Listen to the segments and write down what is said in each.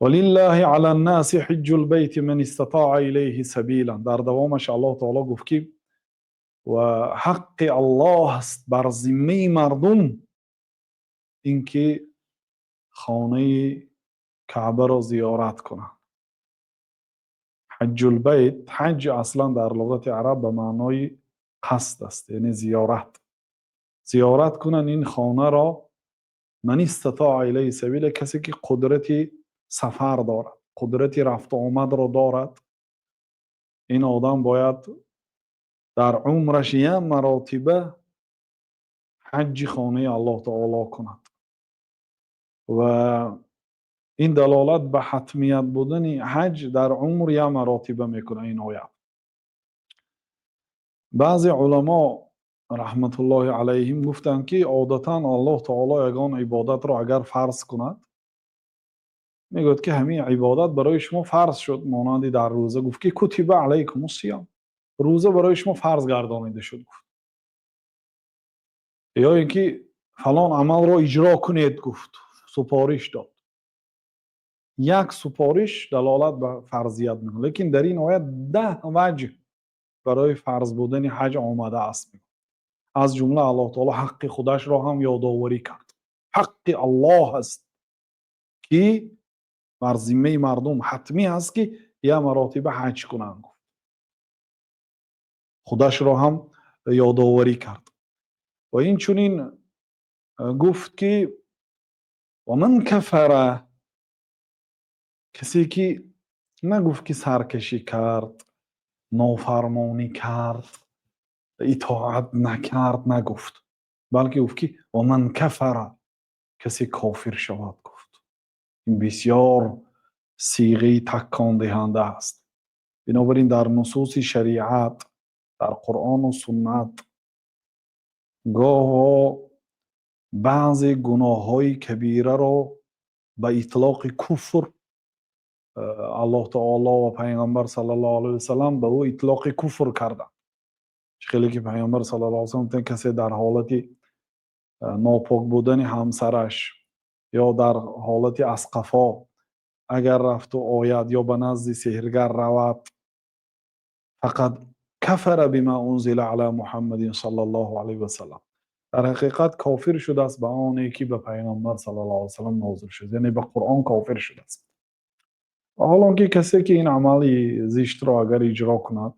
ولله على الناس حج البيت من استطاع إليه سبيلا. Дар давомаш Аллоҳ таоло гуфт, ки ва ҳаққи Аллоҳ аст бар зиммаи мардум инки хонаи Каъбаро зиёрат кунанд. حج البيت. Ҳаҷ аслан дар луғати араб ба маънои қасд аст, яъне зиёрат. Зиёрат кунанд ин хонаро. من استطاع إليه سبيلا, касе ки қудрати сафар дорад, қудрати рафту омадро дорад, ин одам бояд дар умраш як маротиба ҳаҷҷи хонаи Аллоҳ таоло кунад. Ва ин далолат ба ҳатмият будани ҳаҷ дар умр як маротиба мекунад ин оят. Баъзе уламо, раҳматуллоҳи алайҳим, гуфтанд, ки одатан Аллоҳ таоло ягон ибодатро агар фарз кунад, мегӯяд, ки ҳамин ибодат барои шумо фарз шуд. Монанди дар рӯза гуфт, ки كتب عليكم الصيام, рӯза барои шумо фарз гардонида шуд, гуфт. Ё ин ки фалон амалро иҷро кунед, гуфт, супориш дод. Як супориш далолат ба фарзият мекунад, лекин дар ин оят 10 ваҷҳ барои фарз будани ҳаҷ омадааст. Аз ҷумла Аллоҳ таоло ҳаққи худашро ҳам ёдоварӣ кард. Ҳаққи Аллоҳ аст, ки бар зиммаи мардум ҳатмӣ аст, ки як маротиба ҳаҷ кунанд, гуфт. Худашро ҳам ёдоварӣ кард ва инчунин гуфт, ки ومن كفر, касе ки, нагуфт, ки саркашӣ кард, нофармонӣ кард, итоат накард, нагуфт, балки гуфт, ки ومن كفر, касе кофир шавад, гуфт. Ин бисёр сиғаи такондиҳанда аст. Бинобар ин дар нусуси шариат, дар Қуръону суннат гоҳо баъзе гуноҳҳои кабираро ба итлоқи куфр Аллоҳ таоло ва Пайғамбар саллаллоҳу алайҳи васалам ба ӯ итлоқи куфр карданд. Чӣ хеле ки Пайғамбар саллаллоҳу алайҳи васалам гуфтанд, касе дар ҳолати нопок будани ҳамсараш ё дар ҳолати аз қафо агар рафту ояд ё ба назди сеҳргар равад, فقد كفر بما أنزل على محمد صلى الله عليه وسلم, дар ҳақиқат кофир шудааст ба оне ки ба Пайғамбар саллаллоҳу алайҳи васалам нозил шуд, яъне ба Қуръон кофир шудааст. Ва ҳол он ки касе ки ин амали зиштро агар иҷро кунад,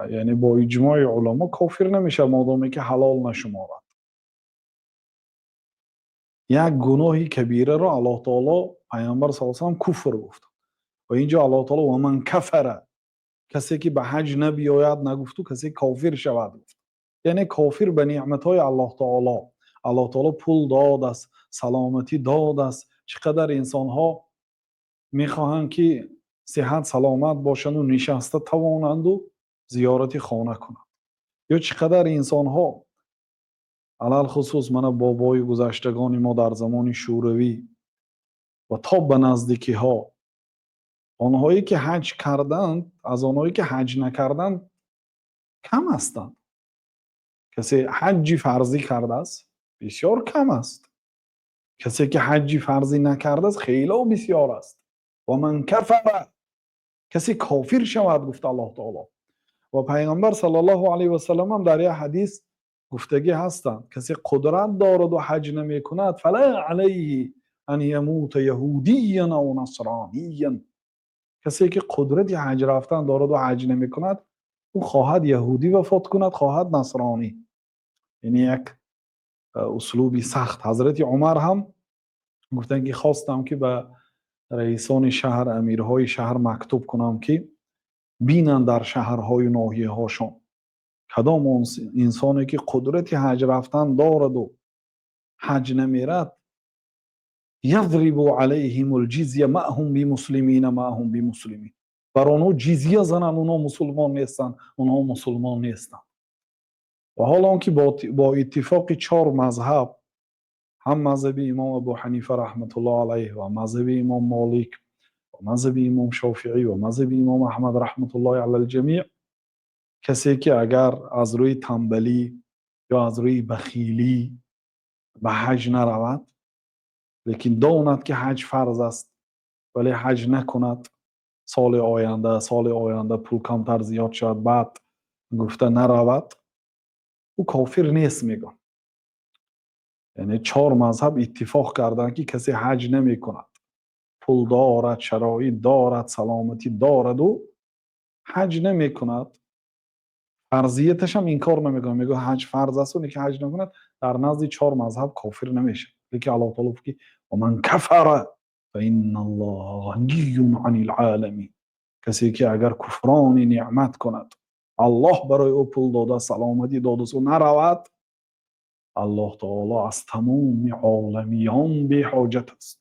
яъне бо иҷмои уламо кофир намешавад, модоме ки ҳалол нашуморад. Як гуноҳи кабираро Аллоҳ таоло, Пайғамбар са салам куфр гуфт. Ва инҷо Аллоҳ таоло ومن كفر, касе ки ба ҳаҷ набиёяд нагуфту, касе кофир шавад, гуфт. Яъне кофир ба неъматҳои Аллоҳ таоло. Аллоҳ таоло пул додааст, саломатӣ додааст. Чӣ қадар инсонҳо мехоҳанд, ки сиҳат саломат бошанду нишаста тавонанду зиёрати хона кунанд. Ё чӣ қадар инсонҳо, алалхусус мана бобои гузаштагони мо дар замони Шӯравӣ ва то ба наздикиҳо, онҳое ки ҳаҷ карданд, аз онҳое ки ҳаҷ накарданд кам ҳастанд. Касе ҳаҷҷи фарзӣ кардааст, бисёр кам аст. Касе ки ҳаҷҷи фарзӣ накардааст, хело бисёр аст. ومن كفر, касе кофир шавад, гуфт Аллоҳ таоло. Ва Пайғамбар саллаллоҳу алайҳи васалам ҳам дар як ҳадис гуфтагӣ ҳастанд: касе қудрат дораду ҳаҷ намекунад, فلا عليه أن يموت يهوديا أو نصرانيا. Касе ки қудрати ҳаҷ рафтан дораду ҳаҷ намекунад, ӯ хоҳад яҳудӣ вафот кунад, хоҳад насронӣ. Яъне як услуби сахт. Ҳазрати Умар ҳам гуфтанд, ки хостам, ки ба раисони шаҳр, амирҳои шаҳр мактуб кунам, ки бинанд дар шаҳрҳою ноҳияҳошон кадом он инсоне ки қудрати ҳаҷ рафтан дораду ҳаҷ намерад, يضربوا عليهم الجزية ما هم بمسلمين ما هم بمسلمين, бар онҳо ҷизя зананд, онҳо мусулмон нестанд, онҳо мусулмон нестанд. Ва ҳол он ки бо иттифоқи чор мазҳаб, ҳам мазҳаби имом Абу Ҳанифа раҳматуллоҳ алайҳ ва мазҳаби имом Молик ва мазҳаби имом Шофиӣ ва мазҳаби имом Аҳмад раҳматуллоҳи على الجميع, касе ки агар аз рӯи тамбалӣ ё аз рӯи бахилӣ ба ҳаҷ наравад, лекин донад, ки ҳаҷ фарз аст. Вале ҳаҷ накунад, соли оянда, соли оянда пул камтар зиёд шавад, баъд гуфта наравад, ӯ кофир нест, мегӯяд. Яъне чор мазҳаб иттифоқ карданд, ки касе ҳаҷ намекунад, пул дорад, шароит дорад, саломатӣ дорад, ӯ ҳаҷ намекунад, фарзияташ ҳам инкор намекунад, мегӯяд ҳаҷ фарз аст, лекин ҳаҷ намекунад, дар назди чор мазҳаб кофир намешавад. Лекин Аллоҳ таъоло гуфт, ки ومن كفر فإن الله غني عن العالمين. Касе ки агар куфрони неъмат кунад, Аллоҳ барои ӯ пул дода, саломатӣ додааст, ӯ наравад, Аллоҳ таоло аз тамоми оламиён беҳоҷат аст.